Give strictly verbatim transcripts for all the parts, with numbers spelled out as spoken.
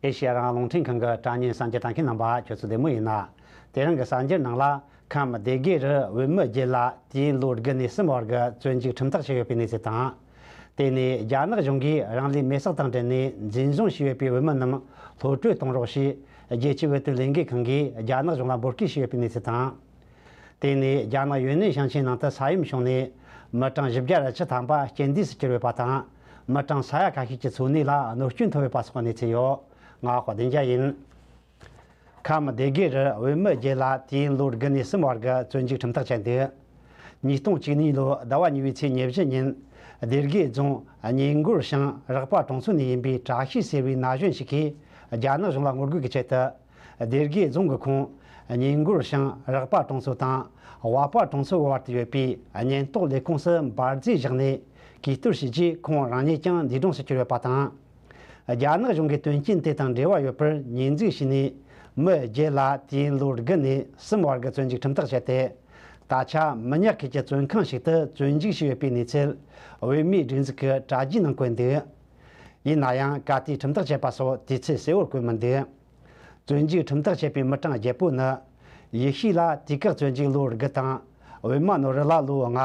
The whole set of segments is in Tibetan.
ཨེ་ཤེ་ཡ་རང་དབང་རླུང་འཕྲིན་ཁང་གི་དྲ་བརྙན་གསར་འགྱུར་ལྟ་མཁན་རྣམ་པ་ཁྱོད་ཚོ་བདེ་མོ་ཡིན་ན། དེ་རིང་གི་གསར་འགྱུར་ནང་ལ། ཁམས་སྡེ་དགེ་རུ་བོད་མི་བརྒྱད་ལ་དུས་ཡུན་ལོ་དགུ་ནས་གསུམ་བར་གྱི་བཙོན་འཇུག་ཁྲིམས་ཐག་བཅད་ཡོད་པའི་གནས་ཚུལ་དང་། དེ་ནས་རྒྱ་ནག་གཞུང་གིས་རང་ལུས་མེར་སྲེག་དང་འབྲེལ་ནས་འཛིན་བཟུང་བྱས་ཡོད་པའི་བོད་མི་རྣམས་གློད་བཀྲོལ་གཏོང་རོགས་ཞེས་རྒྱལ་སྤྱིའི་བོད་དོན་ལས་འགུལ་ཁང་གིས་རྒྱ་ནག་གཞུང་ལ་འབོད་སྐུལ་བྱས་ཡོད་པའི་གནས་ཚུལ་དང་། དེ་ནས་རྒྱ་ནག་ཡུན་ནན་ཞིང་ཆེན་ནང་དུ་ས་ཡོམ་བྱུང་ནས་མི་གྲངས་བཞི་བརྒྱ་ར་བཅུ་ཐམ་པ་རྐྱེན་འདས་སུ་གྱུར་ཡོད་པ་དང་། མི་གྲངས་ས་ཡ་ཁ་ཤས་ཀྱི་འཚོ་གནས་ལ་གནོད་སྐྱོན་ཐེབས་ཡོད་པ་སོགས་གནས་ཚུལ་ཡོད། ང་དཔལ་ལྡན་རྒྱལ་ཡིན། ཁམས་སྡེ་དགེ་རུ་བོད་མི་བརྒྱད་ལ་དུས་ཡུན་ལོ་དགུ་ནས་གསུམ་བར་གྱི་བཙོན་འཇུག་ཁྲིམས་ཐག་བཅད་འདུག་ཉིས་སྟོང་བཅུ་གཉིས་ལོའི་ཟླ་བ་གཉིས་པའི་ཚེས་ཉེར་བཞི་ཉིན། སྡེ་དགེ་རྫོང་གཉེན་སྒོར་ཞང་རག་པ་གྲོང་ཚོ་ནས་ཡིན་པའི་བཀྲ་ཤིས་ཟེར་བའི་ན་གཞོན་ཞིག་གིས་རྒྱ་ནག་གཞུང་ལ་ངོ་རྒོལ་གྱི་ཆེད་དུ། སྡེ་དགེ་རྫོང་གི་ཁོངས་གཉེན་སྒོར་ཞང་རག་པ་གྲོང་ཚོ་དང་བ་པ་གྲོང་ཚོའི་བར་དུ་ཡོད་པའི་ཉེན་རྟོག་ལས་ཁུངས་སུ་འབར་རྫས་བཞག་ནས་གུས་བསྟོད་བྱས་རྗེས། ཁོང་རང་ཉིད་ཀྱང་འདས་གྲོངས་སུ་གྱུར་ཡོད་པ་དང་། རྒྱ་ནག་གཞུང་གིས་དོན་རྐྱེན་དེ་དང་འབྲེལ་བ་ཡོད་པར་ཉེས་འཛུགས་བྱས་ནས། མི་བརྒྱད་ལ་དུས་ཡུན་ལོ་དགུ་ནས་གསུམ་བར་གྱི་བཙོན་འཇུག་ཁྲིམས་ཐག་བཅད་དེ། ད་ཆ་མི་ཉག་ཁུལ་གྱི་བཙོན་ཁང་ཞིག་ཏུ་བཙོན་འཇུག་བྱས་ཡོད་པའི་གནས་ཚུལ་བོད་མིའི་སྒྲིག་འཛུགས་ཀྱི་དྲ་རྒྱའི་ནང་བཀོད་འདུག་ཡིན་ན་ཡང་། ག་དུས་ཁྲིམས་ཐག་བཅད་པ་སོགས་དུས་ཚོད་གསལ་བོར་བཀོད་མི་འདུག་བཙོན་འཇུག་ཁྲིམས་ཐག་བཅད་པའི་མི་གྲངས་བརྒྱད་པོ་ནི། ཡེ་ཤུ་ལ་དུས་བཀག་བཙོན་འཇུག་ལོ་དགུ་དང་། པད་མ་ནོར་བུ་ལ་ལོ་ལྔ།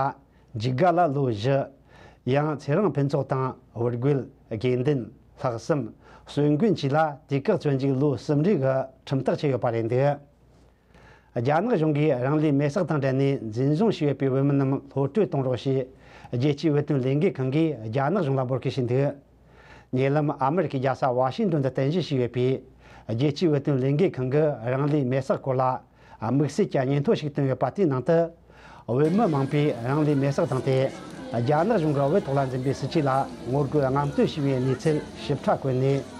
འཇིགས་དགའ་ལ་ལོ་བཞི། ཡང་ཚེ་རིང་ཕུན་ཚོགས་དང་། བུ་རྒོད། དགེ་འདུན། ལྷག་བསམ། གསོན་མགོན་བཅས་ལ་དུས་བཀག་བཙོན་འཇུག་ལོ་གསུམ་རེ་གི་ཁྲིམས་ཐག་བཅད་ཡོད་པ་རེད་འདུག་རྒྱ་ནག་གཞུང་གིས་རང་ལུས་མེར་སྲེག་དང་འབྲེལ་ནས་འཛིན་བཟུང་བྱས་ཡོད་པའི་བོད་མི་རྣམས་གློད་བཀྲོལ་གཏོང་རོགས་ཞེས་རྒྱལ་སྤྱིའི་བོད་དོན་ལས་འགུལ་ཁང་གིས་རྒྱ་ནག་གཞུང་ལ་འབོད་སྐུལ་བྱས་འདུག་ཉེ་ལམ་ཨ་མི་རི་ཀའི་རྒྱལ་ས་ཝ་ཤིང་ཏོན་དུ་རྟེན་གཞི་བྱས་ཡོད་པའི་རྒྱལ་སྤྱིའི་བོད་དོན་ལས་འགུལ་ཁང་གིས་རང་ལུས་མེར་སྲེག་སྐོར་ལ་དམིགས་བསལ་གྱི་སྙན་ཐོ་ཞིག་བཏོན་ཡོད་པ་དེའི་ནང་དུ། བོད་མི་མང་པོས་རང་ལུས་མེར་སྲེག་བཏང་སྟེ། རྒྱ་ནག་གཞུང་གིས་བོད་ཐོག་ལ་འཛིན་པའི་སྲིད་བྱུས་ལ་ངོ་རྒོལ་རྔམ་སྟོན་བྱས་པའི་གནས་ཚུལ་ཞིབ་ཕྲ་བཀོད་ནས།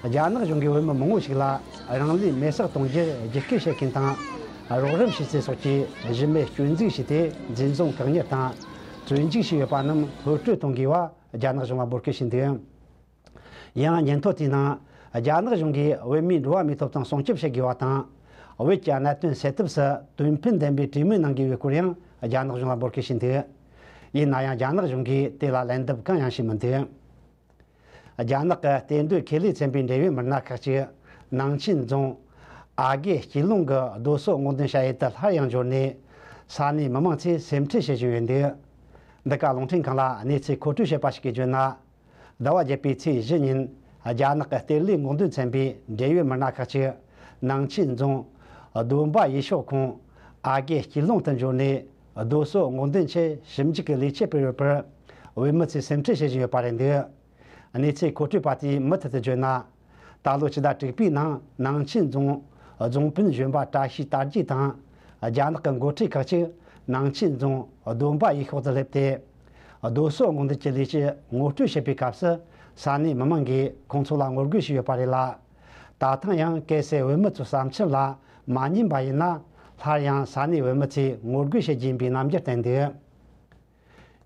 རྒྱ་ནག་གཞུང་གིས་བོད་མི་མང་བོ་ཞིག་ལ་རང་ལུས་མེར་སྲེག་གཏོང་རྒྱུར་རྒྱུད་སྐུལ་བྱེད་མཁན་དང་། རོགས་རམ་བྱེད་ཚུལ་སོགས་ཀྱི་གཞི་མེད་སྐྱོན་འཛུགས་བྱས་ཏེ། འཛིན་བཟུང་བཀག་ཉར་དང་བཙོན་འཇུག་བྱས་ཡོད་པ་རྣམས་གློད་བཀྲོལ་གཏོང་དགོས་པ་རྒྱ་ནག་གཞུང་ལ་འབོད་སྐུལ་བྱས་འདུག་ཡང་སྙན་ཐོ་དེའི་ནང་། རྒྱ་ནག་གཞུང་གིས་བོད་མིའི་འགྲོ་བ་མིའི་ཐོབ་ཐང་སྲུང་སྐྱོབ་བྱེད་དགོས་པ་དང་། བོད་ཀྱི་གནད་དོན་སེལ་ཐབས་སུ་དོན་ཕན་ལྡན་པའི་གྲོས་མོལ་གནང་དགོས་པའི་སྐོར་ཡང་རྒྱ་ནག་གཞུང་ལ་འབོད་སྐུལ་བྱས་འདུག་ཡིན་ན་ཡང་། རྒྱ་ནག་གཞུང་གིས་དེ་ལ་ལན་འདེབས་གང་ཡང་བྱས་མི་འདུག་རྒྱ་ནག་གི་གཏེར་འདོན་ཁེ་ལས་ཚན་པའི་འབྲེལ་ཡོད་མི་སྣ་ཁག་ཅིག་ནང་ཆེན་རྫོང་ཨ་དགེ་སྐྱིད་ལུང་གི་རྡོ་སོལ་སྔོག་འདོན་བྱ་ཡུལ་དུ་སླར་ཡང་འབྱོར་ནས། ས་གནས་མི་མང་ཚོས་སེམས་ཁྲལ་བྱེད་བཞིན་ཡོད་འདུག་འདི་ག་རླུང་འཕྲིན་ཁང་ལ་གནས་ཚུལ་མཁོ་སྤྲོད་བྱས་པ་ཞིག་གིས་བརྗོད་ན། ཟླ་བ་བརྒྱད་པའི་ཚེས་བཞི་ཉིན། རྒྱ་ནག་གི་གཏེར་ལས་སྔོག་འདོན་ཚན་པའི་འབྲེལ་ཡོད་མི་སྣ་ཁག་ཅིག་ནང་ཆེན་རྫོང་བསྡོམས་པ་ཡུལ་ཤོག་ཁོངས་ཨ་དགེ་སྐྱིད་ལུང་དུ་འབྱོར་ནས། རྡོ་སོལ་སྔོག་འདོན་ཆེད་ཞིབ་འཇུག་གི་ལས་བྱེད་སྤེལ་ཡོད་པར་བོད་མི་ཚོས་སེམས་ཁྲལ་བྱེད་བཞིན་ཡོད་པ་རེད་འདུག་གནས་ཚུལ་མཁོ་སྤྲོད་པ་དེས་མུ་མཐུད་དུ་བརྗོད་ན། ད་ལོ་ཕྱི་ཟླ་དྲུག་པའི་ནང་། ནང་ཆེན་རྫོང་རྫོང་དཔོན་གཞོན་པ་བཀྲ་ཤིས་དར་རྒྱས་དང་། རྒྱ་ནག་གི་འགོ་ཁྲིད་ཁག་ཅིག་ནང་ཆེན་རྫོང་བསྡོམས་པ་ཡུལ་ཤོག་ཏུ་སླེབས་ཏེ། རྡོ་སོལ་སྔོག་འདོན་གྱི་ལས་གཞི་ངོ་སྤྲོད་བྱེད་པའི་སྐབས་སུ། ས་གནས་མི་མང་གིས་ཁོང་ཚོ་ལ་ངོ་རྒོལ་བྱས་ཡོད་པ་རེད་ལ། ད་ཐེངས་ཡང་གལ་སྲིད་བོད་མི་ཚོའི་བསམ་འཆར་ལ་མ་ཉན་པ་ཡིན་ན། སླར་ཡང་ས་གནས་བོད་མི་ཚོས་ངོ་རྒོལ་བྱེད་རྒྱུ་ཡིན་པའི་རྣམ་འགྱུར་བསྟན་འདུག་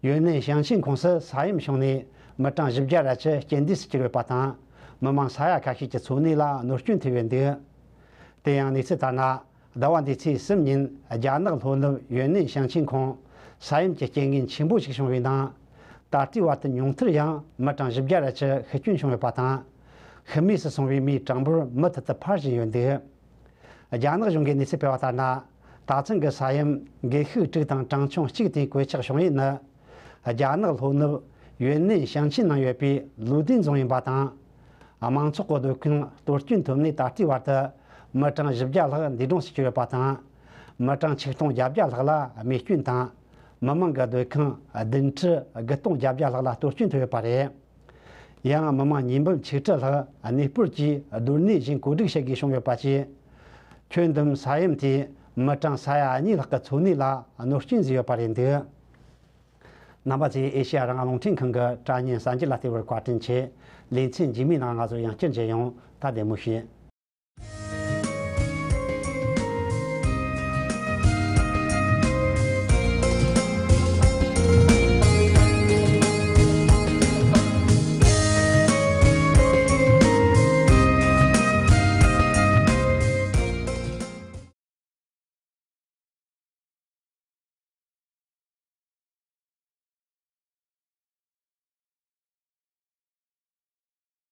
ཡུན་ནན་ཞིང་ཆེན་ཁོངས་སུ་ས་ཡོམ་བྱུང་ནས་མི་གྲངས་བཞི་བརྒྱ་ར་བཅུ་རྐྱེན་འདས་སུ་གྱུར་ཡོད་པ་དང་། མི་མང་ས་ཡ་ཁ་ཤས་ཀྱི་འཚོ་གནས་ལ་གནོད་སྐྱོན་ཐེབས་ཡོད་འདུག་དེ་ཡང་གནས་ཚུལ་ལྟར་ན། ཟླ་བ་འདིའི་ཚེས་གསུམ་ཉིན། རྒྱ་ནག་ལྷོ་ནུབ་ཡུན་ནན་ཞིང་ཆེན་ཁོངས་ས་ཡོམ་གྱི་རྐྱེན་ངན་ཆེན་པོ་ཞིག་བྱུང་བའི་ནང་། ད་ལྟའི་བར་དུ་ཉུང་མཐར་ཡང་མི་གྲངས་བཞི་བརྒྱ་ར་བཅུ་ཤི་སྐྱོན་བྱུང་ཡོད་པ་དང་། ཤི་རྨས་སུ་སོང་བའི་མིའི་གྲངས་འབོར་མུ་མཐུད་དུ་འཕར་བཞིན་ཡོད་འདུག་རྒྱ་ནག་གཞུང་གིས་གནས་ཚུལ་སྤེལ་བ་ལྟར་ན། ད་ཐེངས་ཀྱི་ས་ཡོམ་འགུལ་ཤུགས་དྲུག་དང་གྲངས་ཆུང་གཅིག་དེའི་གོད་ཆག་བྱུང་ཡུལ་ནི། རྒྱ་ནག་ལྷོ་ནུབ་ཡུན་ནན་ཞིང་ཆེན་ནང་ཡོད་པའི་ལུའུ་ཏིན་རྫོང་ཡིན་པ་དང་། མང་ཚོགས་ཀྱི་སྡོད་ཁང་གཏོར་སྐྱོན་ཐེབས་ནས་ད་ལྟའི་བར་དུ་མི་གྲངས་བཞི་བརྒྱ་ལྷག་འདས་གྲོངས་སུ་གྱུར་ཡོད་པ་དང་། མི་གྲངས་ཆིག་སྟོང་བརྒྱད་བརྒྱ་ལྷག་ལ་རྨས་སྐྱོན་དང་། མི་མང་གི་སྡོད་ཁང་བདུན་ཁྲི་དགུ་སྟོང་བརྒྱད་བརྒྱ་ལྷག་ལ་གཏོར་སྐྱོན་ཐེབས་ཡོད་པ་རེད། ཡང་མི་མང་ཉིས་འབུམ་ཆིག་ཁྲི་ལྷག་གནས་སྤོར་གྱིས་སྡོད་གནས་གཞན་བཀོད་སྒྲིག་བྱེད་དགོས་བྱུང་ཡོད་པ་བཅས། ཁྱོན་བསྡོམས་ས་ཡོམ་དེས་མི་གྲངས་ས་ཡ་གཉིས་ལྷག་གི་འཚོ་གནས་ལ་གནོད་སྐྱོན་བཟོས་ཡོད་པ་རེད་འདུག་རྣམ་པ་ཚོས་ཨེ་ཤེ་ཡ་རང་དབང་རླུང་འཕྲིན་ཁང་གི་དྲ་བརྙན་གསར་འགྱུར་ལ་བལྟས་པར་བཀའ་དྲིན་ཆེ། ལེ་ཚན་རྗེས་མའི་ནང་ང་ཚོ་ཡང་བསྐྱར་མཇལ་ཡོང་། ད་བདེ་མོ་བྱོས།